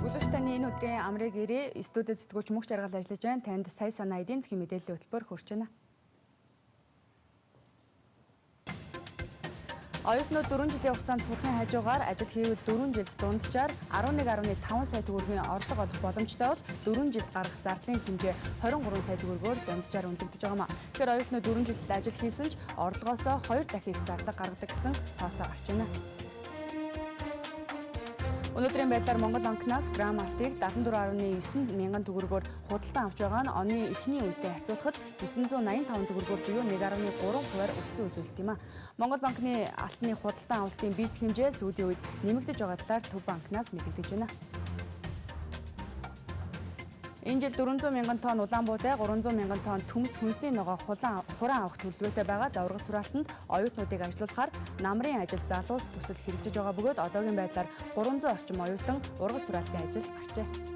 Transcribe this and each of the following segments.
Үзэгч таны энэ өдрийн амрыг ирээ студид сэтгүүлч Мөнх Жаргал ажиллаж байна. Танд сая санаа эдийн засгийн мэдээллийн хөтөлбөр хүрч байна. Оюутнууд 4 жилийн хугацаанд сурахын хажуугаар ажил хийвэл 4 жилд дунджаар 11.5 сая төгрөгийн орлого олох боломжтой бол 4 жилд гарах зардлын хэмжээ 23 сая төгрөгөөр дунджаар үнэлэгдэж байгаа юм. Тэгэхээр оюутнууд 4 жил ажил хийсэн ч орлогоосоо 2 дахин их зарлага гаргадаг гэсэн тооцоо гарч байна. Өнөөдрийн байдлаар Монгол банкнаас грамм алтыг 74.9 мянган төгрөгөөр худалдан авч байгаа нь оны эхний үетэй харьцуулахад 985 төгрөгөөр буюу 1.3 хувиар өссөн үзүүлэлт юм а. Монгол банкны алтны худалдан авалтын биет хэмжээ сүүлийн үед нэмэгдэж байгаа талаар Төв банкнаас мэдэгдэж байна. Энэ жил 400 мянган тонн улаан буудай, 300 мянган тонн төмс хүнсний ногоо хураан авах төлөвлөгөөтэй байгаа. За ургац сураалтанд оюутнуудыг ажилуулахаар намрын ажил залуус төсөл хэрэгжиж байгаа бөгөөд одоогийн байдлаар 300 орчим оюутан ургац сураалтын ажилд гарчээ.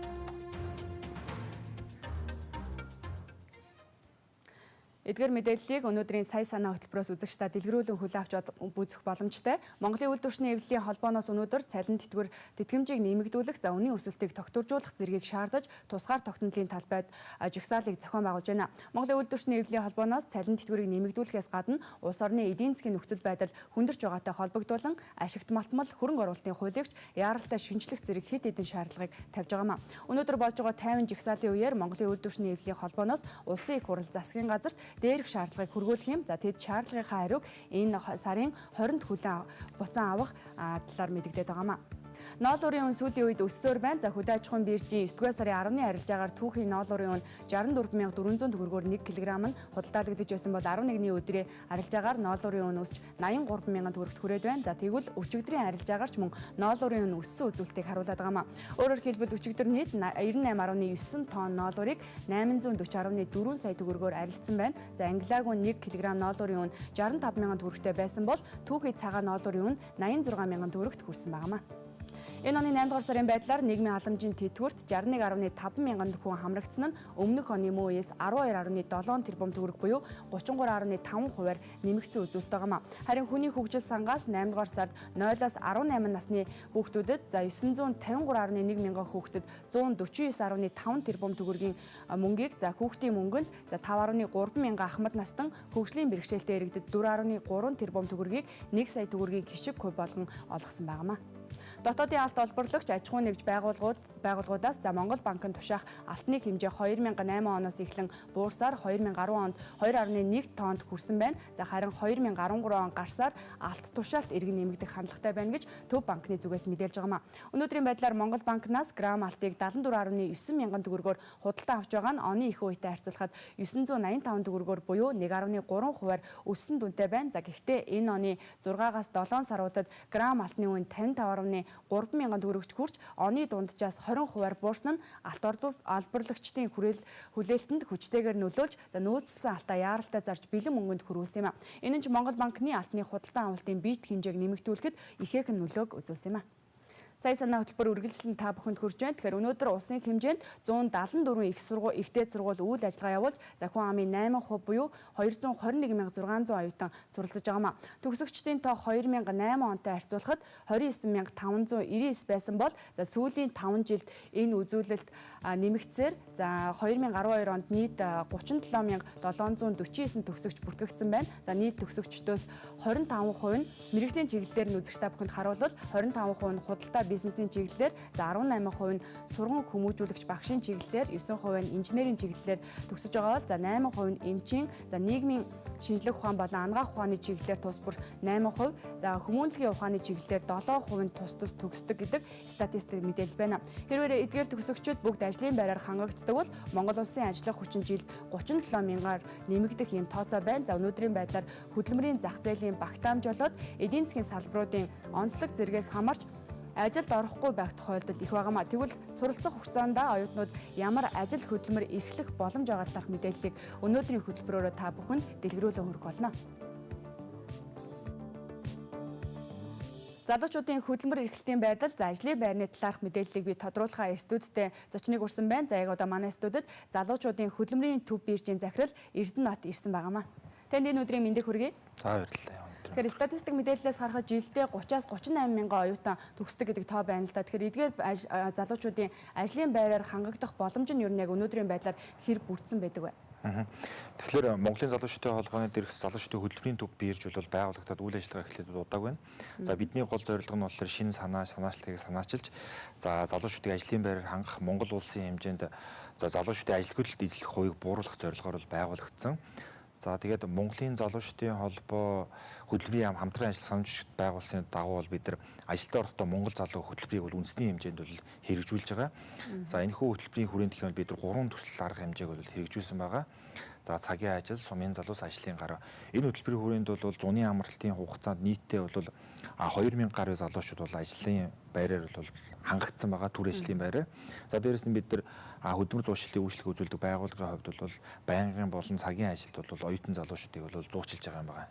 Эдгээр мэдээллийг өнөөдрийн сая санаа хөтөлбөрөөс үзэгч та дэлгэрүүлэн хүлээн авч үзэх боломжтой. Монголын үйлдвэрчний эвлэлийн холбооноос өнөөдөр цалин тэтгэвэр тэтгэмжийг нэмэгдүүлэх, за үнийн өсөлтийг тогтворжуулах зэргийг шаардаж тусгаар тогтнолын талбайд жагсаалыг зохион байгуулж байна. Монголын үйлдвэрчний эвлэлийн холбооноос цалин тэтгэврийг нэмэгдүүлэхээс гадна улс орны эдийн засгийн нөхцөл байдал хүндэрч байгаатай холбогдуулан ашигт малтмал хөрөнгө оруулалтын хуулийг яаралтай шинжлэх зэрэг хэд хэдэн шаардлагыг тавьж байгаа юм. Өнөөдөр болж байгаа 50 жагсаалын үеэр Монголын үйлдвэрчний эвлэлийн холбооноос улсын их хурал засгийн газарт дээрх шаардлагыг хүргүүлэх юм. За тэд шаардлагынхаа хариуг энэ сарын 20-нд хүлээн буцаан авах талаар мэдэгдээд байгаа юм. Ноолуурын үн сүүлийн үед өссөөр байна. За хөдөө аж ахуйн биржийн 9-р сарын 10-ны арилжаагаар түүхийн ноолуурын үн 64,400 төгрөгөөр 1 кг нь худалдаалагдаж байсан бол 11-ний өдрийн арилжаагаар ноолуурын үн өсч 83 мянган төгрөгт хүрээд байна. За тэгвэл өчигдрийн арилжаагаар ч мөн ноолуурын үн өссөн үзүүлэлтийг харуулад байгаа юм. Өөрөөр хэлбэл өчигдөр нийт 98.9 тонн ноолуурыг 840.4 сая төгрөгөөр арилжсан байна. За Англиаг үн 1 кг ноолуурын үн 65 мянган төгрөгтэй байсан бол түүхий цагаан ноолуурын үн 86 мянган төгрөгт хүрсэн байгаа юм. Энэ оны 8 дугаар сарын байдлаар нийгмийн халамжийн тэтгэврт 61.5 мянган хүн хамрагдсан нь өмнөх оны мөн үеэс 12.7 тэрбум төгрөг буюу 33.5 хувиар нэмэгдсэн үзүүлэлт байгаа юм. Харин хүний хөгжил сангаас 8 дугаар сард 0-аас 18 насны хүүхдүүдэд за 953.1 мянган хүүхдэд 149.5 тэрбум төгрөгийн мөнгийг за хүүхдийн мөнгөнд за 5.3 мянган ахмад настан хөгжлийн бэрхшээлтэй иргэдэд 4.3 тэрбум төгрөгийг 1 сая төгрөгийн хишиг хувь болгон олгосон байгаа юм. Дотоодын алт олборлагч аж ахуйн нэгж байгууллагуудаас за Монгол банкнд тушаах алтны хэмжээ 2008 оноос эхлэн буурсаар 2010 онд 2.1 тоннд хүрсэн байна. За харин 2013 он гарсаар алт тушаалт эргэн нэмэгдэх хандлагатай байна гэж Төв банкны зүгээс мэдээлж байгаа юм. Өнөөдрийн байдлаар Монгол банкнаас грамм алтыг 74.9 мянган төгрөгөөр худалдан авч байгаа нь оны их үетэй харьцуулахад 985 төгрөгөөр буюу 1.3 хувиар өссөн дүнтэй байна. За гэхдээ энэ оны 6-аас 7 саруудад грамм алтны үн 55.3 мянган төгрөгт хүрч оны дунджаас 20 хувиар буурсан нь алт олборлагчдын хүлээлтэнд хүчтэйгээр нөлөөлж за нөөцлсөн алтаа яаралтай зарж бэлэн мөнгөнд хөрвүүлсэн юм. Энэ нь ч Монгол банкны алтны худалдан авалтын биет хэмжээг нэмэгдүүлэхэд ихээхэн нөлөөг үзүүлсэн юм. Сая санаа хөтөлбөр үргэлжлэн та бүхэнд хүрж байна. Тэгэхээр өнөөдөр улсын хэмжээнд 174 их сургууль, их дээд сургууль үйл ажиллагаа явуулж, за хүн амын 8% буюу 221,600 оюутан суралцж байгаа юм. Төгсөгчдийн тоо 2008 онтой харьцуулахад 29,599 байсан бол за сүүлийн 5 жилд энэ үзүүлэлт нэмэгдсээр за 2012 онд нийт 37,749 төгсөгч бүртгэгдсэн байна. За нийт төгсөгчдөөс 25% нь мэргэжлийн чиглэлээр нь үзэгч та бүхэнд харуулвал 25% нь худалдаа бизнесийн чиглэлээр, за 18% нь сурган хүмүүжүүлэгч багшийн чиглэлээр, 9% нь инженерийн чиглэлээр төгсөж байгаа бол за 8% нь эмчийн, за нийгмийн шинжлэх ухаан болон анагаах ухааны чиглэлээр тус бүр 8%, за хүмүүнлэгийн ухааны чиглэлээр 7% нь тус тус төгсдөг гэдэг статистик мэдээлэл байна. Хэрвээ эдгээр төгсөгчид бүгд ажлын байраар хангагддаг бол Монгол улсын ажиллах хүчин жилд 37 мянгаар нэмэгдэх юм тооцоо байна. За өнөөдрийн байдлаар хөдөлмөрийн зах зээлийн багтаамж болоод эдийн засгийн салбаруудын онцлог зэргээс хамаарч ажилд орохгүй байх тохиолдол их байгаамаа. Тэгвэл суралцах хугацаанд оюутнууд ямар ажил хөдөлмөр эрхлэх боломж байгаа талаарх мэдээллийг өнөөдрийн хөтөлбөрөөрөө та бүхэнд дэлгэрүүлэн хүргэх болно. Залуучуудын хөдөлмөр эрхлэлтийн байдал, за ажлын байрны талаарх мэдээллийг би тодруулахаа студидтэй зочныг урьсан байна. За яг одоо манай студид залуучуудын хөдөлмөрийн төв биржийн захирал Эрдэнэбат ирсэн байгаамаа. Танд энэ өдрийн мэндийг хүргэе. За, баярлалаа. Тэгэхээр статистик мэдээллээс харахад жилдээ 30-аас 38 мянган оюутан төгсдөг гэдэг тоо байна л да. Тэгэхээр эдгээр залуучуудын ажлын байраар хангагдах боломж нь ер нь яг өнөөдрийн байдлаар хэр бүрдсэн байдаг вэ? Тэгэхээр Монголын залуучуудын холбооны дээрх залуучуудын хөдөлмөрийн төв бирж бол байгуулагдаад үйл ажиллагаа эхлээд удааг байна. За, бидний гол зорилго нь болохоор шинэ санаа, санаачлагыг санаачилж, за залуучуудыг ажлын байраар хангах, Монгол улсын хэмжээнд за залуучуудын ажилгүйдэлд эзлэх хувийг бууруулах зорилгоор бол байгуулагдсан. За, тэгээд Монголын залуучдын холбоо хөдөлмөрийн яам хамтран ажил санамжид байгуулсны дагуу бол бид нар ажилдаа орохдоо Монгол залуу хөтөлбөрийг бол үндэсний хэмжээнд бол хэрэгжүүлж байгаа. За, энэхүү хөтөлбөрийн хүрээнд гэх юм бол бид нар 3 төсөл арга хэмжээг бол хэрэгжүүлсэн байгаа. За, цагийн ажил, сумын залуус, ажлын гараа. Энэ хөтөлбөрийн хүрээнд бол зуны амралтын хугацаанд нийтдээ бол 2000 гаруй залуучууд бол ажлын байраар бол хангагдсан байгаа, төр ажлын байраар. За, дээрэс нь бид нар хөдөлмөр зуучлалын үйлчлэг үзүүлдэг байгууллагын хувьд бол байнгын болон цагийн ажилд бол оюутан залуучуудыг бол зуучилж байгаа юм байна.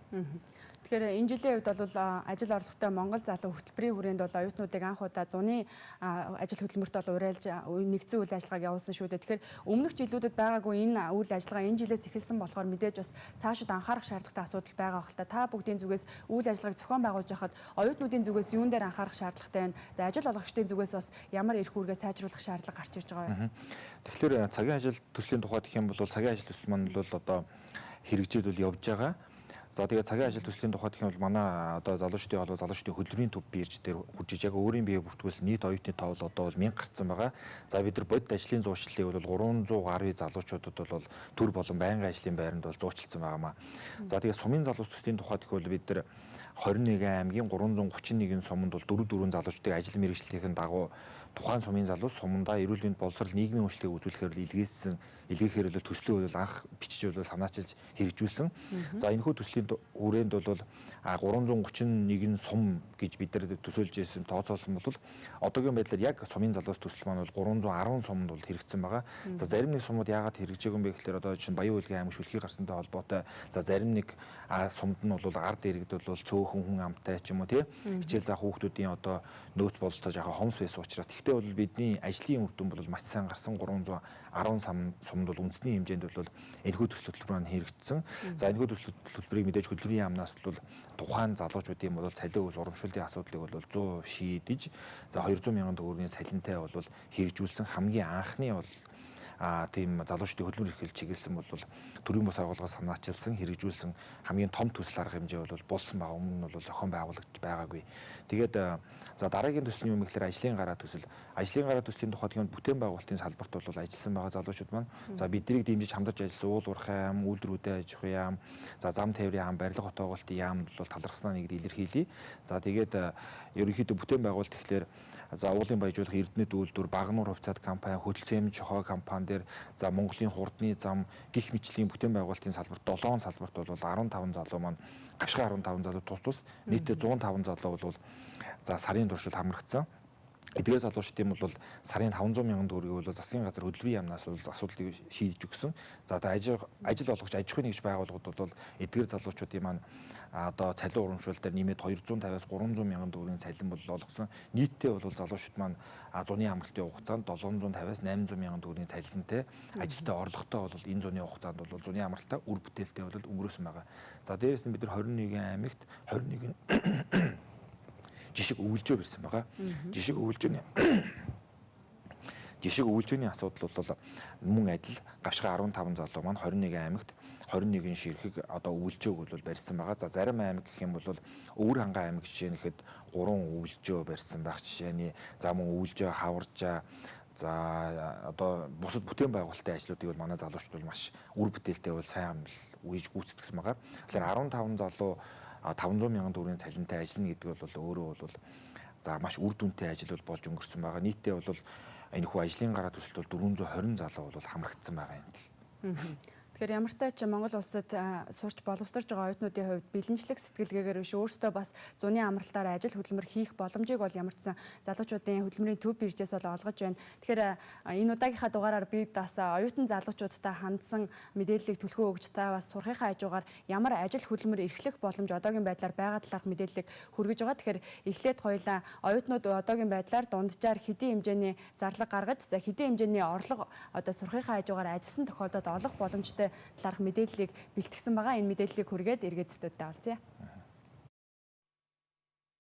Тэгэхээр энэ жилийн хувьд бол ажил орлоготой Монгол залуу хөтөлбөрийн хүрээнд бол оюутнуудыг анх удаа зуны ажил хөдөлмөрт бол уриалж нэгдсэн үйл ажиллагааг явуулсан шүү дээ. Тэгэхээр өмнөх жилүүдэд байгаагүй энэ үйл ажиллагаа энэ жилээс эхэлсэн болохоор мэдээж бас цаашид анхаарах шаардлагатай асуудал байгаа хэл та. Та бүгдийн зүгээс үйл ажиллагааг зохион байгуулж байхад оюутнуудын зүгээс юун дээр анхаарах шаардлагатай байна? За, ажил олгогчдын зүгээс бас ямар эрх үүргээ сайжруулах шаардлага гарч ирж байгаа вэ? Тэгэхээр цагийн ажил төслийн тухайд гэх юм бол цагийн ажил төсөл маань бол одоо хэрэгжээд бол явж байгаа. За, тэгээд цагийн ажил төслийн тухайд гэх юм бол манай одоо залуучдын холбоо залуучдын хөдөлмөрийн төв бирж дээр хүржиж яг өөрийн бие бүртгүүлсэн нийт оюутны тоол одоо бол 1000 гарцсан байгаа. За, бид нар бодит ажлын зуучлалыг бол 300 гаруй залуучуудад бол төр болон байнгын ажлын байранд бол зуучлалсан байгаамаа. За, тэгээд сумын залуус төслийн тухайд гэх бол бид нар 21 аймгийн 331 суманд бол 4 залуучдыг ажил мэргэжлийнхэн дагуу тухайн сумын залуус сумандаа эрүүл мэнд боловсрол нийгмийн үйлчлэгийг үзүүлэхээр илгээхээр бол төслөө бол анх бичиж бол санаачилж хэрэгжүүлсэн. За, энэхүү төслийн хүрээнд бол 331 сум гэж бид нар төсөөлж ирсэн, тооцоолсон бол одоогийн байдлаар яг сумын залуус төсөл маань бол 310 суманд бол хэрэгжсэн байгаа. За, зарим нэг сумууд яагаад хэрэгжээгүй юм бэ гэхээр одоо чинь Баян үйлгийн аймаг шүлхий гарсантай холбоотой, за зарим нэг сумд нь бол ард иргэд бол цөөхөн хүн амтай ч юм уу тий хичээл заах хүүхдүүдийн одоо нөөц бололцоо жаахан хомс байсан учраас. Гэхдээ бол бидний ажлын үр дүн бол маш сайн гарсан. 310 сумд бол үндэсний хэмжээнд бол энэхүү төсөл хөтөлбөр маань хэрэгжсэн. За, энэхүү төсөл хөтөлбөрийг мэдээж хөдөлмөрийн яамнаас бол тухайн залуучуудын бол цалин хөлс урамшууллын асуудлыг бол 100% шийдэж, за 200 мянган төгрөгийн цалинтай бол хэрэгжүүлсэн хамгийн анхны бол тийм залуучдын хөдөлмөр эрхлэл чиглэсэн бол төрийн бус агуулгаас санаачилсан хэрэгжүүлсэн хамгийн том төсөл арга хэмжээ бол болсон байгаа. Өмнө нь бол зохион байгуулагдж байгаагүй. Тэгээд за дараагийн төсөл нь юм гэхээр ажлын гараа төсөл. Ажлын гараа төслийн тухайд юм бүтээн байгуулалтын салбарт бол ажилласан байгаа залуучууд маань за биднийг дэмжиж хамтарч ажилласан уул уурхай яам, үйлдвэрүүдийн аж ахуйн яам, за зам тээврийн яам, барилга хотоогоолтын яамд бол талархснаа нэгд илэрхийлье. За, тэгээд ерөнхийдөө бүтээн байгуулалт гэхлээр за уулын баяжуулах Эрдэнэт үйлдвэр, Багануур хувьцаат компани, Хөдөлсөмж хоо компани дээр за Монголын хурдны зам гих мэтлийн бүтээн байгуулалтын салбарт 7 салбарт бол 15 залуу маань гавшгай 15 залуу тус нийтдээ 105 залуу бол за сарын туршил хамрагдсан. Эдгээр залуучдын бол сарын 500 мянган төгрөгийг бол засгийн газар хөдөлмөрийн яамнаас бол асуудлыг шийдэж өгсөн. За, тэгээ ажил олгогч аж ахуйн нэгж байгууллагууд бол эдгээр залуучуудын маань одоо цалин урамшуул дээр нэмээд 250-аас 300 мянган төгрөгийн цалин бол олгосон. Нийтдээ бол залуучууд маань зуны амралтын хугацаанд 750-аас 800 мянган төгрөгийн цалинтай ажилтаа орлоготой бол энэ зуны хугацаанд бол зуны амралтаа үр бүтээлтэй бол өнгөрөөсөн байгаа. За, дээрэс нь бид нар 21 аймагт 21 жишг өвлжөө барьсан байгаа. Жишг өвлжөөний асуудал бол мөн адил гавшгай 15 залуу маань 21 аймагт 21 ширхэг одоо өвлжөөг бол барьсан байгаа. За, зарим аймаг гэх юм бол Өвөр хангай аймаг жишээ нь гэхэд 3 өвлжөө барьсан байх жишээний. За, мөн өвлжөө хаваржаа, за одоо бусад бүтээн байгуулалтын ажлуудыг бол манай залуучууд бол маш үр бүтээлтэй бол сайн үеж гүйцэтгэсэн байгаа. Тэгэхээр 15 залуу 500 мянган төгрөгийн цалинтай ажиллана гэдэг бол өөрөө бол за маш үр дүнтэй ажил бол болж өнгөрсөн байгаа. Нийтдээ бол энэхүү ажлын гараа төсөлд бол 420 залуу бол хамрагдсан байгаа юм. Тэгэхээр ямар ч Монгол улсад сурч боловсрож байгаа оюутнуудын хувьд бэлэнчлэг сэтгэлгээгээр биш өөрсдөө бас зуны амралтаар ажил хөдөлмөр хийх боломжийг бол ямар ч сан залуучуудын хөдөлмөрийн төв биржээс бол олгож байна. Тэгэхээр энэ удаагийнхаа дугаараар би бас оюутан залуучуудтай хандсан мэдээллийг түлхүү өгч та бас сурахынхаа хажуугаар ямар ажил хөдөлмөр эрхлэх боломж одоогийн байдлаар байгаа талаарх мэдээллийг хүргэж байгаа. Тэгэхээр эхлээд хоёлаа оюутнууд одоогийн байдлаар дунджаар хэдийн хэмжээний зарлага гаргаж, за хэдийн хэмжээний орлого одоо сурахынхаа хажуугаар ажилласан тохиолдолд олох боломжтой талаарх мэдээллийг бэлтгэсэн байгаа. Энэ мэдээллийг хүргээд эргээд студид олзъя.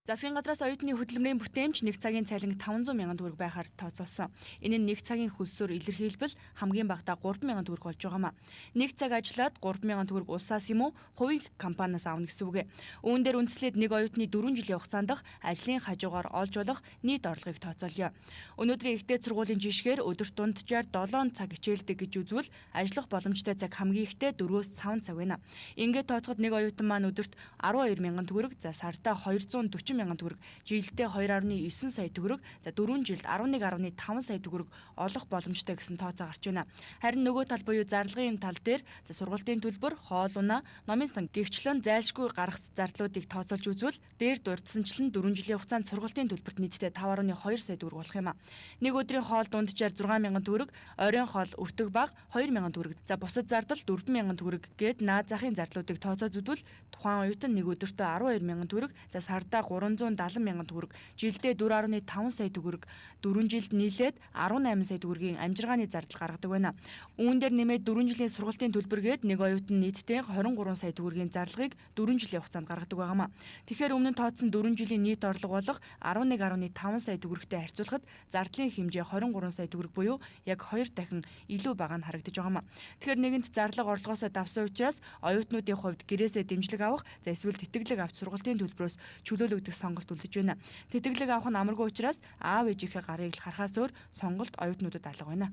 Засгийн газраас оюутны хөдөлмөрийн бүтээмж нэг цагийн цалин 500 мянган төгрөг байхаар тооцоолсон. Энэ нь нэг цагийн хөлсөөр илэрхийлбэл хамгийн багадаа 3 мянган төгрөг болж байгаамаа. Нэг цаг ажиллаад 3 мянган төгрөг улсаас юм уу хувийн компаниас авна гэсэн үг. Үүн дээр үндэслээд нэг оюутны 4 жилийн хугацаанд ажлын хажуугаар олж болох нийт орлогыг тооцоолъё. Өнөөдрийн ихтэй сургуулийн жишгээр өдөрт дунджаар 7 цаг хичээлдэг гэж үзвэл ажиллах боломжтой цаг хамгийн ихтэй 4-5 цаг байна. Ингээд тооцоход нэг оюутан маань өдөрт 12 мянган төгрөг, за сардаа 240 мянган төгрөг, жилдээ 2.9 сая төгрөг, за 4 жилд 11.5 сая төгрөг олох боломжтой гэсэн тооцоо гарч байна. Харин нөгөө тал буюу зарлагын тал дээр за сургалтын төлбөр, хоол унаа, номын сан гэгчлэн зайлшгүй гарах зардлуудыг тооцоолж үзвэл дээр дурдсанчлан 4 жилийн хугацаанд сургалтын төлбөрт нийтдээ 5.2 сая төгрөг болох юм а. Нэг өдрийн хоол дунджаар 6 мянган төгрөг, оройн хоол өртөг баг 2 мянган төгрөг, за бусад зардал 4 мянган төгрөг гээд наад захын зардлуудыг тооцоод үзвэл тухайн оюутан нэг өдөртөө 12 мянган төгрөг, за сардаа 370 мянган төгрөг, жилдээ 4.5 сая төгрөг, 4 жилд нийлээд 18 сая төгрөгийн амжиргааны зардал гаргадаг байна. Үүн дээр нэмээд 4 жилийн сургалтын төлбөргээд нэг оюутан нийтдээ 23 сая төгрөгийн зарлагыг 4 жилийн хугацаанд гаргадаг байгаамаа. Тэгэхээр өмнө нь тооцсон 4 жилийн нийт орлого болох 11.5 сая төгрөгтэй харьцуулахад зардлын хэмжээ 23 сая төгрөг буюу яг 2 дахин илүү бага нь харагдаж байгаамаа. Тэгэхээр нэгэнт зарлага орлогоосоо давсан учраас оюутнуудын хувьд гэрээсээ дэмжлэг авах, за эсвэл тэтгэлэг авч сургалтын төлбөрөөс чөлөөлөгдөх сонголт үлдэж байна. Тэтгэлэг авах нь амаргүй учраас аав ээжийнхээ гарыг л харахаас өөр сонголт оюутнуудад алга байна.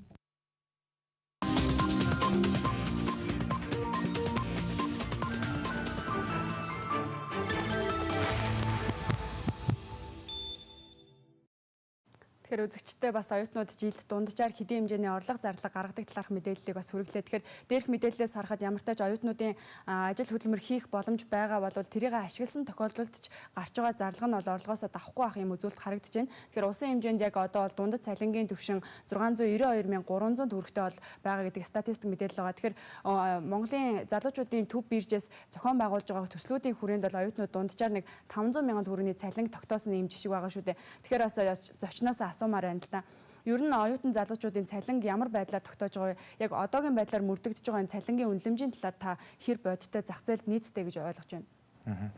Тэгэхээр үзэгчтэй бас оюутнууд жилд дунджаар хэдийн хэмжээний орлого зарлага гаргадаг талаарх мэдээллийг бас хүргэлээ. Тэгэхээр дээрх мэдээллээс харахад ямар ч оюутнуудын ажил хөдөлмөр хийх боломж байгаа бол тэрийг ашигласан тохиолдолд ч гарч байгаа зарлага нь бол орлогоосоо давхгүй байх юм үзүүлэлт харагдаж байна. Тэгэхээр улсын хэмжээнд яг одоо бол дундад цалингийн түвшин 692,300 төгрөгтэй бол байгаа гэдэг статистик мэдээлэл байгаа. Тэгэхээр Монголын залуучуудын төв биржээс зохион байгуулж байгаа төслүүдийн хүрээнд бол оюутнууд дунджаар нэг 500 мянган төгрөгийн цалин тогтоосон юм жишг байгаа шүү дээ. Тэгэхээр бас зочноос асуумаар байна л да. Ер нь оюутан залуучуудын цалинг ямар байдлаар тогтоож байгаа вэ? Яг одоогийн байдлаар мөрдөгдөж байгаа энэ цалингийн үнэлэмжийн талаар та хэр бодиттой зах зээлд нийцтэй гэж ойлгож байна?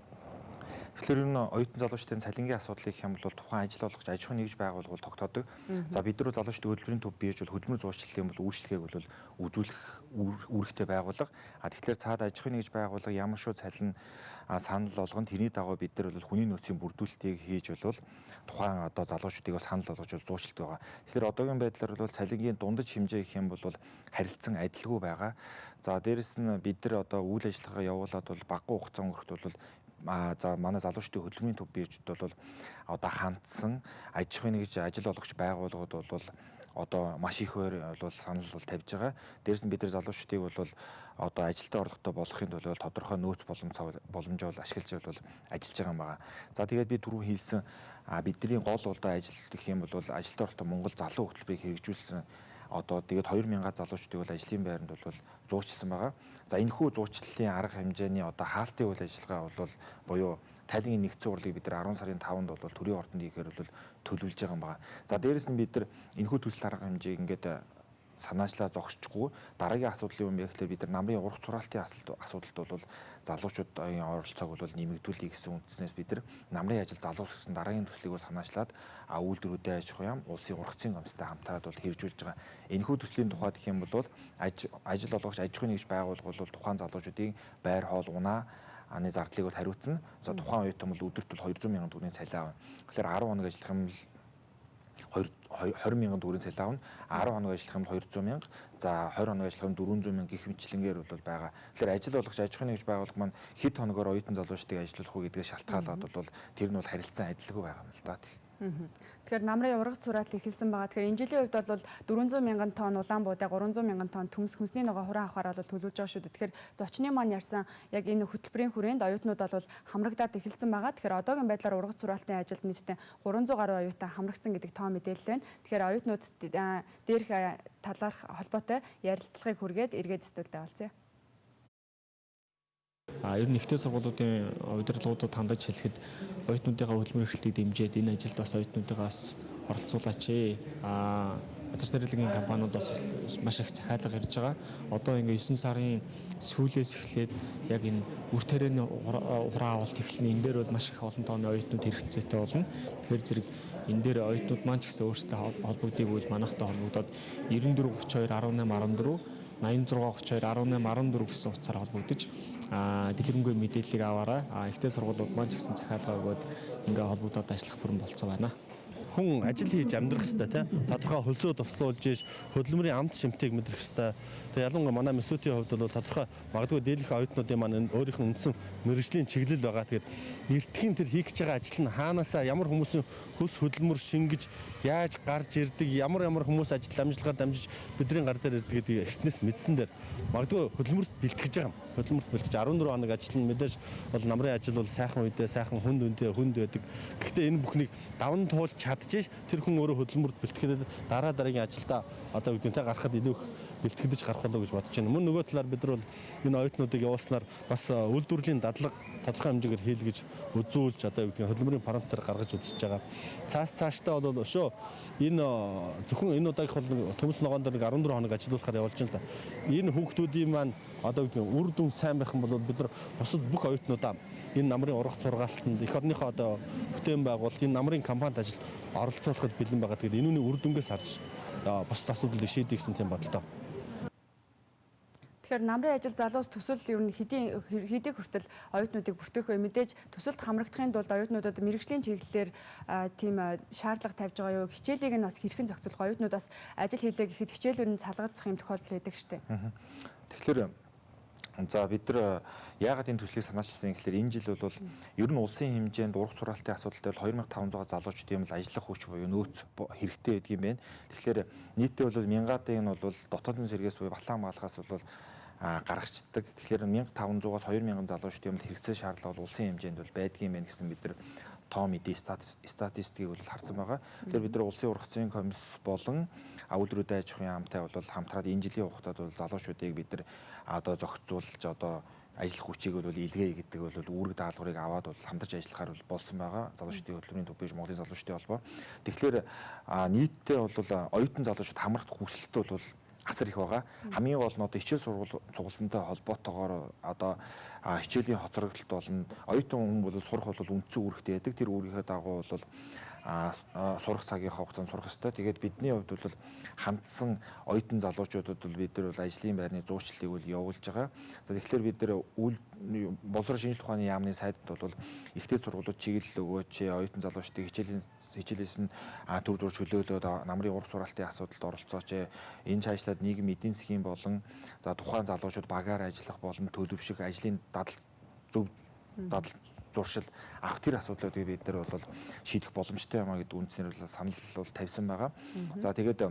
Тэгэхээр ер нь оюутан залуучдын цалингийн асуудлыг гэх юм бол тухайн ажил олгогч аж ахуйн нэгж байгууллагууд тогтоодог. За бид нар залуучдын хөдөлмөрийн төв бирж бол хөдөлмөр зуучлалын бол үйлчлэгийг бол үзүүлэх үүрэгтэй байгууллага. А тэгэхээр цаад аж ахуйн нэгж байгууллага ямар шүү цалин санал болгон тэрний дагуу бид нар бол хүний нөөцийн бүрдүүлэлтийг хийж бол тухайн одоо залуучуудыг санал болгож зуучлалт байгаа. Тэгэхээр одоогийн байдлаар бол цалингийн дундаж хэмжээ гэх юм бол харилцан адилгүй байгаа. За дээрэс нь бид нар одоо үйл ажиллагаа явуулаад бол багагүй хугацаа өнгөрөхт бол за манай залуучдын хөдөлмөрийн төв биржид бол одоо хандсан аж ахуйн нэгж ажил олгогч байгууллагууд бол одоо маш их бол санал бол тавьж байгаа. Дээрс нь бид нар залуучдыг бол одоо ажилтаа орлоготой болохын тулд тодорхой нөөц боломж бол ашиглаж бол ажиллаж байгаа юм байна. За тэгээд би түрүү хэлсэн бидний гол одоо ажил гэх юм бол ажилтаа орлоготой Монгол залуу хөтөлбөрийг хэрэгжүүлсэн. Одоо тэгээд 2000 залуучдыг бол ажлын байранд бол зуучилсан байгаа. За энэхүү зуучлалын арга хэмжээний одоо хаалтын үйл ажиллагаа бол буюу тайлангийн нэгдсэн хурлыг бид нар 10 сарын 5-нд бол төрийн ордонд хийхээр бол төлөвлөж байгаа юм байна. За дээрэс нь бид нар энэхүү төсөл арга хэмжээг ингээд санаачлаа зогсчихгүй дараагийн асуудал юм бэ гэхлээр бид нар намрын урах цураалтын асуудалд бол залуучуудын оролцоог бол нэмэгдүүлэе гэсэн үндснээс бид нар намрын ажил залуус гэсэн дараагийн төслийг санаачлаад үйлдвэрүүдийн аж ахуй яам улсын ургацын комисстай хамтраад бол хэрэгжүүлж байгаа. Энэхүү төслийн тухайд гэх юм бол ажил олгогч аж ахуйн нэгж байгууллага бол тухайн залуучуудын байр хоол унаа аны зардлыг бол хариуцна. За тухайн оюутан бол өдөрт бол 200 мянган төгрөгийн цалин авна. Тэгэхээр 10 хоног ажиллах юм бол 20 мянган төгрөгийн цалин авна. 10 хоног ажиллах юм бол 200 мянга. За 20 хоног ажиллах юм 400 мянга гэх мэтчилэнгээр бол байгаа. Тэгэхээр ажил олгогч аж ахуйн нэгж байгууллага маань хэд хоногоор оюутан залуучдыг ажиллуулах уу гэдгээ шалтгаалаад бол тэр нь бол харилцан адилгүй байгаа юм л да. Тэгэхээр намрын ургац сураатал эхэлсэн байгаа. Тэгэхээр энэ жилийн хувьд бол 400 мянган тонн улаан буудай, 300 мянган тонн төмс хүнсний ногоо хураан авахаар бол төлөвлөж байгаа шүү дээ. Тэгэхээр зочны маань ярьсан яг энэ хөтөлбөрийн хүрээнд оюутнууд бол хамрагдаад эхэлсэн байгаа. Тэгэхээр одоогийн байдлаар ургац сураалтын ажилд нийтдээ 300 гаруй оюутан хамрагдсан гэдэг тоо мэдээлэл байна. Тэгэхээр оюутнууд дээрх талаарх холбоотой ярилцлагыг хүргээд эргээд студид авалцъя. Ер нь ихтэй сургуулиудын удирдлагуудад хандаж хэлэхэд оюутнуудынхаа хөдөлмөр эрхлэлтийг дэмжиж энэ ажилд бас оюутнуудыгаа бас оролцуулаач. Газар тариалангийн компаниуд бас маш их захиалга ирж байгаа. Одоо ингээ 9 сарын сүүлээс эхлээд яг энэ үр тарианы хураа авалт эхэлнэ. Энэ дээр бол маш их олон тооны оюутнууд хэрэгцээтэй болно. Тэгэхээр зэрэг энэ дээр оюутнууд маань ч гэсэн өөрсдөө холбогдгийг үл манайхтай холбогдоод 94 32 18 14 86 32 18 14 гэсэн утсаар холбогдож дэлгэрэнгүй мэдээллийг аваарай. Ихтэй сургуулиуд маань ч гэсэн захиалга өгөөд ингээ холбогдоод ажиллах бүрэн болцоо байна. Хүн ажил хийж амьдрах хэрэгтэй, тий. Тодорхой хөлсөө туслуулж иш хөдөлмөрийн амт шимтийг мэдрэх хэрэгтэй. Тэгээ ялангуяа манай МСУ-ийн хувьд бол тодорхой магадгүй дийлэх оюутнуудын маань өөрийнх нь үндсэн мэргэжлийн чиглэл байгаа. Тэгээд эртхийн тэр хийх гэж байгаа ажил нь хаанаасаа ямар хүмүүсийн хөлс хөдөлмөр шингэж яаж гарч ирдэг, ямар ямар хүмүүс ажил амжилтгаар дамжиж бидний гар дээр ирдэг гэдгийг эртнээс мэдсэн дээр магадгүй хөдөлмөрт бэлтгэж байгаа юм. Хөдөлмөрт бэлтгэж 14 хоног ажил нь мэдээж бол намрын ажил бол сайхан үедээ сайхан хүнд үнтэй хүнд байдаг. Гэхдээ энэ бүхнийг даван туулж чадчих тэр хүн өөрөө хөдөлмөрт бэлтгэхэд дараа дараагийн ажилдаа одоо үгдэнтэй гарахад илүү их бэлтгэж гарах болоо гэж бодож байна. Мөн нөгөө талаар бид нар бол энэ оюутнуудыг явуулснаар бас үйлдвэрлэлийн дадлага тодорхой хэмжээгээр хийлгэж үзүүлж одоо үгдэн хөдөлмөрийн параметр гаргаж үзэж байгаа. Цааш цаашдаа бол өшөө энэ зөвхөн энэ удаагийнх бол төмс ногоон дээр 14 хоног ажилуулахаар явуулж байна л да. Энэ хүүхдүүдийн маань одоо үгдэн үр дүн сайн байх юм бол бид нар бусад бүх оюутнуудаа энэ намрын ургац сургаалтанд эх орныхоо одоо бүтээн байгуулалт энэ намрын компанид ажилд оролцуулахад бэлэн байгаа. Тэгээд энэ үний үр дүнгээс харж бусад асуудлыг шийдэх гэсэн тийм бодолтой. Тэгэхээр намрын ажил залуус төсөл ер нь хэдий хүртэл оюутнуудыг бүртгэх вэ? Мэдээж төсөлд хамрагдахын тулд оюутнуудад мэргэжлийн чиглэлээр тийм шаардлага тавьж байгаа юу? Хичээлийг нь бас хэрхэн зохицуулах? Оюутнууд бас ажил хийлээ гэхэд хичээлүүд нь салгагдах юм тохиолдол байдаг шүү дээ. Тэгэхээр за бид нар яагаад энэ төслийг санаачилсан гэхээр энэ жил бол ер нь улсын хэмжээнд урах сураалтын асуудал дээр 2500 залуучууд юм л ажиллах хүч буюу нөөц хэрэгтэй байдаг юм байна. Тэгэхээр нийтдээ бол мянгаадын нь бол дотоодын сэргээс буюу Балаан маалгаас бол гаргацдаг. Тэгэхээр 1500-аас 2000 залуучууд юм л хэрэгцээ шаардлага бол улсын хэмжээнд бол байдгийн юм байна гэсэн бид нар тоо мэдээ статистикийг бол харсан байгаа. Тэгэхээр бид нар улсын ургацын комисс болон үйлдвэрүүдийн аж ахуйн яамтай бол хамтраад энэ жилийн хугацаанд бол залуучуудыг бид нар одоо зохицуулж одоо ажиллах хүчийг бол илгээе гэдэг бол үүрэг даалгаврыг аваад бол хамтарч ажиллахаар бол болсон байгаа. Залуучдын хөдөлмөрийн төв биш Монголын залуучдын холбоо. Тэгэхээр нийтдээ бол оюутан залуучууд хамрагдах хүсэлт бол асар их байгаа. Хамгийн гол нь одоо хичээл сургууль цугласантай холбоотойгоор одоо хичээлийн хоцрогдолт болно. Оюутан хүн бол сурах бол үндсэн үүрэгтэй байдаг. Тэр үүргийнхээ дагуу бол сурах цагийнхаа хугацаанд сурах ёстой. Тэгээд бидний хувьд бол хандсан оюутан залуучуудад бол бид нар бол ажлын байрны зуучлалыг бол явуулж байгаа. За тэгэхээр бид нар боловсрол шинжилгээ ухааны яамны сайдад бол ихтэй сургуулиуд чиглэл өгөөч, оюутан залуучдыг хичээлээс нь төр зур чөлөөлөөд намрын урах сураалтын асуудалд оролцооч. Энэ цаашлаад нийгэм эдийн засгийн болон за тухайн залуучууд багаар ажиллах болон төлөвших ажлын дадал зөв дадал зуршил авах тэр асуудлуудыг бид нар бол шийдэх боломжтой юм а гэдэг үндсээр бол санал бол тавьсан байгаа. За тэгээд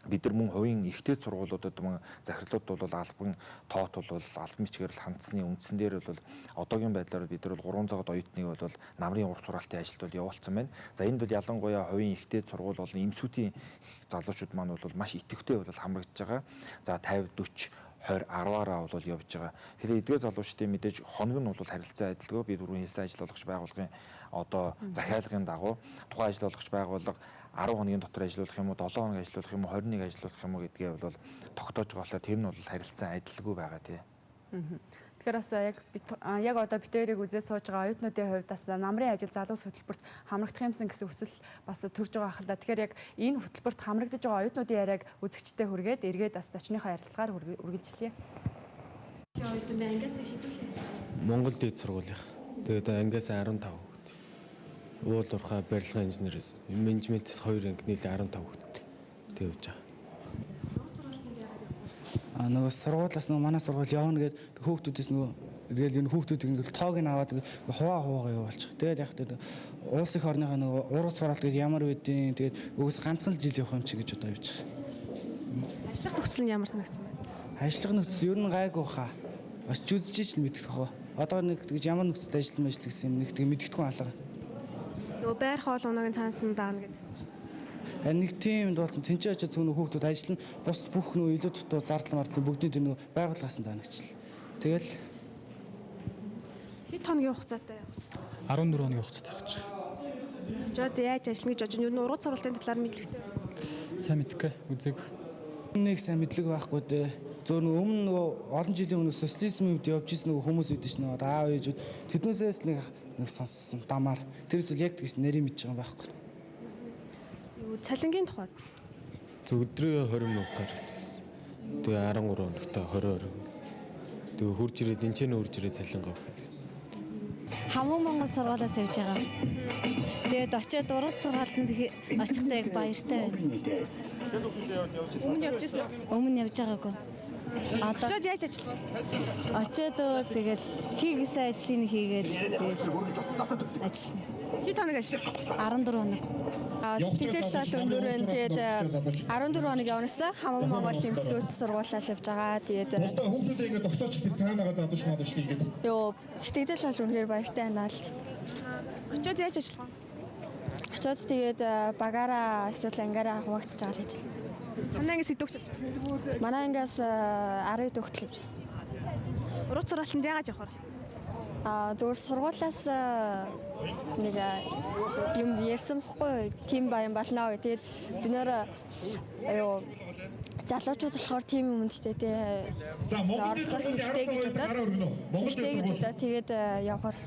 бид нар мөн хувийн ихтэй сургуулиудад мөн захирлууд бол албан тоот бол албан бичгээр л хандсны үндсэн дээр бол одоогийн байдлаар бид нар бол 300-ад оюутныг бол намрын урах сураалтын ажилд бол явуулсан байна. За энд бол ялангуяа хувийн ихтэй сургууль болон эмсүүдийн залуучууд маань бол маш идэвхтэй бол хамрагдж байгаа. За 50 40 20 10-аараа бол явж байгаа. Тэгэхээр эдгээр залуучдын мэдээж хоног нь бол харилцан адилгүй. Би дөрвөн хэлсэн ажил олгогч байгууллагын одоо захиалгын дагуу тухайн ажил олгогч байгууллага 10 хоногийн дотор ажиллуулах юм уу, 7 хоног ажиллуулах юм уу, 21 ажиллуулах юм уу гэдгээ бол тогтоож байгаа болохоор тэр нь бол харилцан адилгүй байгаа тий. Тэгэхээр бас яг одоо бид хоёрыг үзээ сууж байгаа оюутнуудын хувьд бас намрын ажил залуус хөтөлбөрт хамрагдах юмсан гэсэн хүсэл бас төрж байгаа хэл да. Тэгэхээр яг энэ хөтөлбөрт хамрагдаж байгаа оюутнуудын яриаг үзэгчтэй хүргээд эргээд бас зочныхоо ярилцлагаар үргэлжлэе. Оюутан ангиас хэдүүлээ явж байна. Монгол дээд сургуулийнх. Тэгээд ангиас 15 хүүхэд. Уул уурхай барилгын инженерээс менежментээс 2 анги нийлээ 15 хүүхэд. Тэг явж байгаа. Нөгөө сургуулиас нөгөө манай сургууль явна гээд хүүхдүүдээс нөгөө Тэгэл энэ хүүхдүүд ингээл тоог нь аваад хуваа явуулчих. Тэгээд яг тэгээд улс их орныхоо нөгөө ургац сургаалт гэж ямар байдیں۔ Тэгээд угс ганцхан л жил явах юм чи гэж одоо явж байгаа. Ажиллах нөхцөл нь ямар санагдсан бэ? Ажиллах нөхцөл ер нь гайгүй хаа. Очиж үзэж л мэдэх хөө. Одоо нэг тэгж ямар нөхцөлд ажиллаж мэж гэсэн юм нэг тэг мэддэхгүй алга. Нөгөө байр хоол унаагийн цаанаас нь даана гэдэг. Харин нэг тийм дуулсан тэнцээ очиж зөвхөн хүүхдүүд ажиллана. Бус бүх нөгөө илүү дутуу зардал мардлын бүгдний тэр нөгөө байгууллагаас нь даана гэжэл. Тэгэл хэд хоногийн хугацаатай явах? 14 хоногийн хугацаатай явах гэж. Очоод яаж ажиллана гэж бодож ер нь ургац сургалтын талаар мэдлэгтэй. Сайн мэдгүй үзег. Нэг сайн мэдлэг байхгүй дээ. Зөв нөгөө өмнө нөгөө олон жилийн өмнө социализмын үед явж исэн нөгөө хүмүүс үүдэн шнэ нөгөө аав ээжүүд тэднээсээс нэг сонссон дамаар. Тэрээс үл яг тэгс нэрийг мэдж байгаа юм байхгүй. Юу цалингийн тухай? Өдрөө 20 мянгаар гэсэн. Тэгээ 13 хоногтой 20 20. Тэгээ хурж ирээд энэ ч нэ хурж ирээд цалингаа. Хамуу Монгол сургуулиас явж байгаа. Тэгээд очиод ургац сургаалтанд очихдоо яг баяртай байна. Өмнө явж ирсэн үү? Өмнө явж байгаагүй. Одоо очиод яаж ажиллав? Очиод тэгэл хийгээсэн ажлыг хийгээл тэгэл ажиллана. Хэд хоног ажиллав? 14 хоног. Сэтгэл бол өндөр байна. Тэгээд 14 хоног явна гэсэн. Хамаг Монгол эмсүүд сургуулиас явж байгаа. Тэгээд хүүхдүүдээ ингээд тогтоочч тэр цаанаага залууч мадууч ингээд. Йоо, сэтгэл бол үнэхээр баяртай байна л. Очиод яаж ажиллах вэ? Очиод тэгээд багаараа эсвэл ангиараа хуваагдчих байгаа л ажиллана. Манай ангиас хэд хүүхд явж байгаа? Манай ангиас 10 хүүхд л явж байгаа. Ургац сургаалтанд яагаад явах вэ? Зөвхөн сургуулиас нэг юм ярьсан бохгүй тийм баян болно гэх. Тэгээд бид нэр аюу залуучууд болохоор тийм юм үнэтэй тий. Оролцох хэрэгтэй гэж бодоод хэрэгтэй гэж бодоод тэгээд явахаар.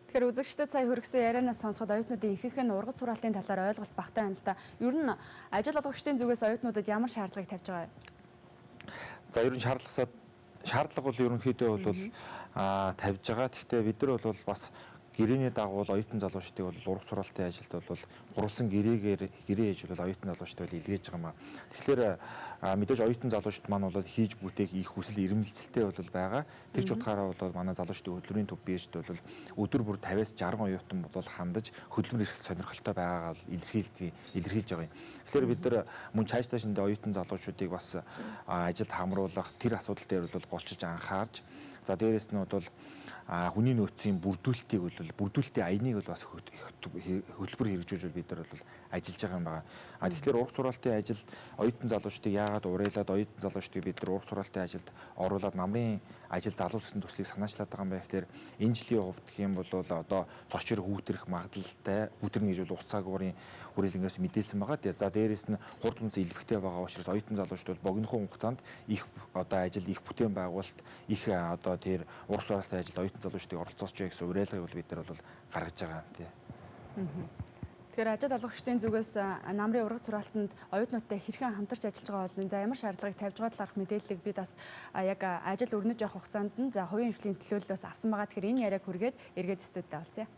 Тэгэхээр үзэгчдэд сая хүргэсэн ярианаас сонсоход оюутнуудын ихэнх нь ургац сургаалтын талаар ойлголт багтай байна л да. Ер нь ажил олгогчдын зүгээс оюутнуудад ямар шаардлагыг тавьж байгаа вэ? За ер нь шаардлага бол ерөнхийдөө бол тавьж байгаа. Гэхдээ бид нар бол бас гэрээний дагуу оюутан залуучдыг бол ургац сургаалтын ажилд бол гурвалсан гэрээгээр гэрээ хийж бол оюутан залуучдыг бол илгээж байгаа юм аа. Тэгэхээр мэдээж оюутан залуучд маань бол хийж бүтээх их хүсэл эрмэлзэлтэй бол байгаа. Тэр ч утгаараа бол манай залуучдын хөдөлмөрийн төв биржд бол өдөр бүр 50-аас 60 оюутан бол хандаж хөдөлмөр эрхлэх сонирхолтой байгаагаа илэрхийлж байгаа юм. Тэгэхээр бид нар мөн цаашдаа шиндээ оюутан залуучуудыг бас ажилд хамруулах тэр асуудал дээр бол голчилж анхаарч за дээрэс нь бол хүний нөөцийн бүрдүүлэлтийг бол бүрдүүлэлтийн аяныг бол бас хөтөлбөр хэрэгжүүлж бид нар бол ажиллаж байгаа юм байна. А тэгэхээр ургац сургаалтын ажил оюутан залуучдыг яагаад уриалаад оюутан залуучдыг бид нар ургац сургаалтын ажилд оруулаад намрын ажил залуусын төслийг санаачлаад байгаа юм байна. Тэгэхээр энэ жилийн хувьд гэх юм бол одоо цочор хүүтрэх магадлалтай хүүтрнэ гэж бол ус цагуурын хүрээлэнгээс мэдээлсэн байгаа. За дээрэс нь хурд үнц илбэгтэй байгаа учраас оюутан залуучууд богинохон хугацаанд их одоо ажил, их бүтээн байгуулалт, их одоо тэр ургац сургаалтын ажил оюутан залуучдыг оролцоосч гэсэн уриалгыг бол бид нар бол гаргаж байгаа юм тий. Тэгэхээр ажил олгогчдын зүгээс намрын ургац хураалтанд оюутнуудтай хэрхэн хамтарч ажиллаж байгаа бол за ямар шаардлагыг тавьж байгаа талаарх мэдээллийг бид бас яг ажил өрнөж явах хугацаанд нь за хувийн хэвлэлийн төлөөллөөс авсан байгаа. Тэгэхээр энэ яриаг хүргээд эргээд студид олзъя.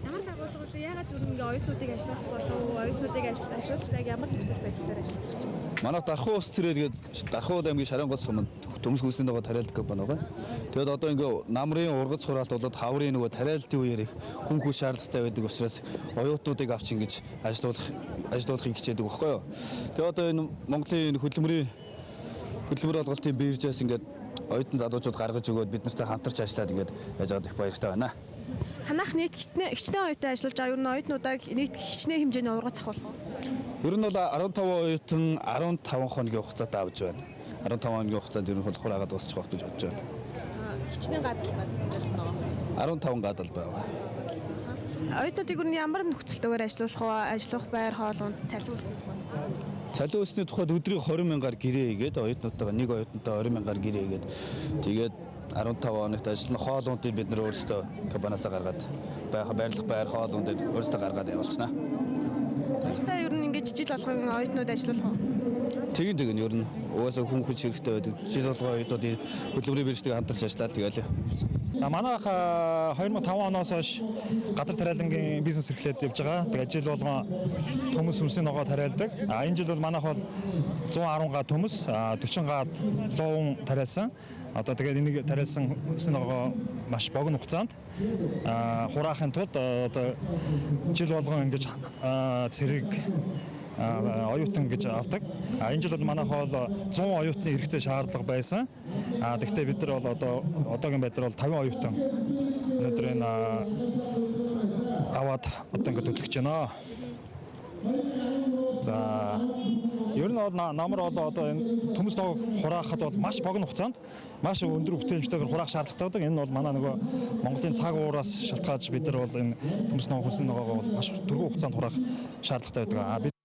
Ямар байгууллага вэ? Яагаад юу ингээ оюутнуудыг ажиллуулах болов? Оюутнуудыг ажиллуулах яг ямар нөхцөл байдал дээр ажиллуулах гэж байна? Манай Дархуу ус тэрээ тэгээд Дархуу аймгийн Шарангол суманд төмс хүйсний нөгөө тариалдаг компани байгаа. Тэгээд одоо ингээ намрын ургац хураалт болоод хаврын нөгөө тариалтын үеэр их хүн хүч шаардлагатай байдаг учраас оюутнуудыг авч ингэж ажиллуулахыг хичээдэг байхгүй юу. Тэгээд одоо энэ Монголын энэ хөдөлмөр олголтын биржээс ингээд оюутан залуучууд гаргаж өгөөд бид нартай хамтарч ажиллаад ингээд яаж байгаад их баяртай байна. Танах нийт хичнээн оюутан ажиллуулж байгаа. Ер нь оюутнуудаа нийт хичнээн хэмжээний ургац ахуулах уу? Ер нь бол 15 оюутан 15 хоногийн хугацаатай авч байна. 15 хоногийн хугацаанд ер нь бол хураагаад дуусчих байх гэж бодож байна. Хичнээн гадал байсан нөгөө? 15 гадал байгаа. Оюутнуудыг ер нь ямар нөхцөлтэйгээр ажиллуулах вэ? Ажиллах байр, хоол унд, цалин өсний тухай. Цалин өсний тухайд өдрийн 20 мянгаар гэрээ хийгээд оюутнуудтайгаа нэг оюутантай 20 мянгаар гэрээ хийгээд тэгээд 15 хоногт ажиллана. Хоол ундыг бид нар өөрсдөө компаниасаа гаргаад байрлах байр, хоол ундыг өөрсдөө гаргаад явуулчихна. Цаашдаа ер нь ингэж жил болгон оюутнууд ажиллуулах уу? Тэгин ер нь угаасаа хүн хүч хэрэгтэй байдаг. Жил болгон оюутнуудын хөдөлмөрийн биржтэйг хамтарч ажиллаад тэгэл. За манайх 2005 оноос хойш газар тариалангийн бизнес эрхлээд явж байгаа. Тэгээ жил болгон төмөс сүнсний ногоо тариалдаг. А энэ жил бол манайх бол 110 га төмөс, 40 га луун тариалсан. Одоо тэгээд энийг тариалсан сүнсний ногоо маш богино хугацаанд хураахын тулд одоо жил болгон ингэж цэрэг оюутан гэж авдаг. Энэ жил бол манайх бол 100 оюутны хэрэгцээ шаардлага байсан. Гэхдээ бид нар бол одоогийн байдлаар бол 50 оюутан өнөөдөр энэ аваад одоо ингэ төлөх гэж байна. За ер нь бол намар бол одоо энэ төмөс ногоог хураахад бол маш богино хугацаанд маш өндөр бүтээмжтэйгээр хураах шаардлагатай байдаг. Энэ бол манай нөгөө Монголын цаг уураас шалтгаалж бид нар бол энэ төмөс ногоо хүнсний ногоогоо бол маш түргэн хугацаанд хураах шаардлагатай байдаг.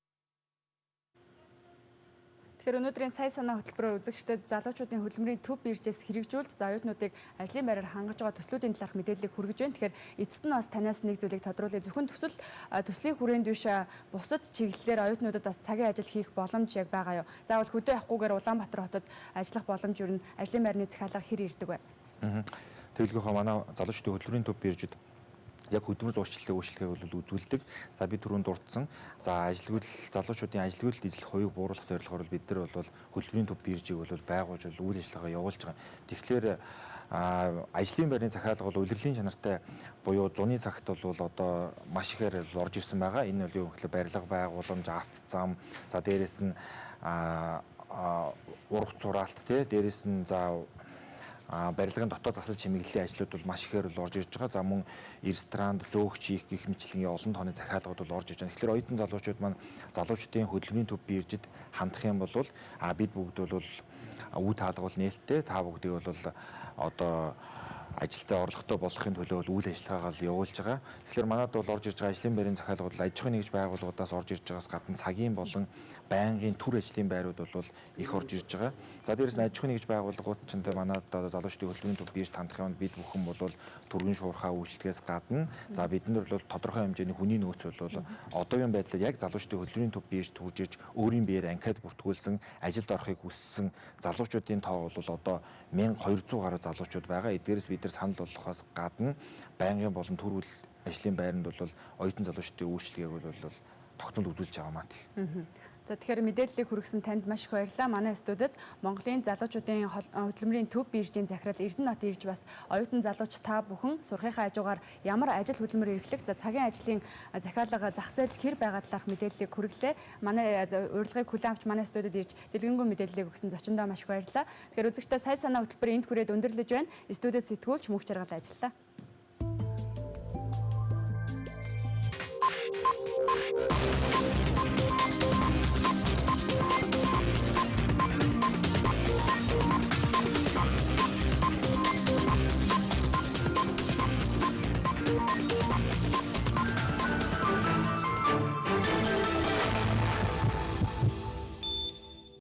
Тэгэхээр өнөөдрийн сая санаа хөтөлбөрөөр үзэгчдэд залуучуудын хөдөлмөрийн төв биржээс хэрэгжүүлж за оюутнуудыг ажлын байраар хангаж байгаа төслүүдийн талаарх мэдээллийг хүргэж байна. Тэгэхээр эцэст нь бас танаас нэг зүйлийг тодруулъя. Зөвхөн төслийн хүрээнд биш бусад чиглэлээр оюутнуудад бас цагийн ажил хийх боломж яг байгаа юу? Заавал хөдөө явахгүйгээр Улаанбаатар хотод ажиллах боломж ер нь ажлын байрны захиалга хэр ирдэг вэ? Тэгэлгийнхаа манай залуучдын хөдөлмөрийн төв биржид яг хөдөлмөр зурчлалын үйлчилгээг бол үзүүлдэг. За би түрүүнд дурдсан. За ажилгүйдэл залуучуудын ажилгүйдэлд эзлэх хувийг бууруулах зорилгоор бид нар бол хөдөлмөрийн төв биржийг бол байгуулж үйл ажиллагаа явуулж байгаа. Тэгэхээр ажлын байрны захиалга бол улирлын чанартай буюу зуны цагт бол одоо маш ихээр орж ирсэн байгаа. Энэ бол юу гэхээр барилга байгууламж, авто зам, за дээрэс нь ургац хураалт тий, дээрэс нь за барилгын дотоод засал чимэглэлийн ажлууд бол маш ихээр л орж ирж байгаа. За мөн ресторанд зөөгч хийх гэх мэтлэнгийн олон тооны захиалгууд бол орж ирж байгаа. Тэгэхээр оюутан залуучууд маань залуучдын хөдөлмөрийн төв биржид хандах юм бол бид бүгд бол үе таалга бол нээлттэй. Та бүгдийг бол одоо ажилтаа орлоготой болохын төлөө бол үйл ажиллагаагаа л явуулж байгаа. Тэгэхээр манад бол орж ирж байгаа ажлын байрны захиалгууд бол аж ахуйн нэгж байгууллагуудаас орж ирж байгаас гадна цагийн болон байнгын төр ажлын байрууд бол их орж ирж байгаа. За дээрээс нь аж ахуйн нэгж байгууллагууд ч энэ манад залуучдын хөдөлмөрийн төв бирж хандах юм бид бүхэн бол түргэн шуурхаа үйлчлэгээс гадна за бид нар бол тодорхой хэмжээний хүний нөөц бол одоогийн байдлаар яг залуучдын хөдөлмөрийн төв бирж төрж ирж өөрийн биеэр анкет бүртгүүлсэн ажилд орохыг хүссэн залуучуудын тоо бол одоо 1200 гаруй залуучууд байгаа. Эдгээрээс бид нар санал болгохоос гадна байнгын болон төр үйл ажлын байранд бол оюутан залуучдын үйлчилгээг бол тогтмол үзүүлж байгаа маа гэх. За тэгэхээр мэдээллийг хүргэсэн танд маш их баярлалаа. Манай студид Монголын залуучуудын хөдөлмөрийн төв биржийн захирал Эрдэнэ хот ирж бас оюутан залууч та бүхэн сурахынхаа хажуугаар ямар ажил хөдөлмөр эрхлэх, за цагийн ажлын захиалга зах зээл хэр байгаа талаарх мэдээллийг хүргэлээ. Манай урилгыг хүлээн авч манай студид ирж дэлгэнгүй мэдээллийг өгсөн зочиндоо маш их баярлалаа. Тэгэхээр үзэгчдээ сая санаа хөтөлбөр энд хүрээд өндөрлөж байна. Студид сэтгүүлч Мөнх Жаргал ажиллалаа.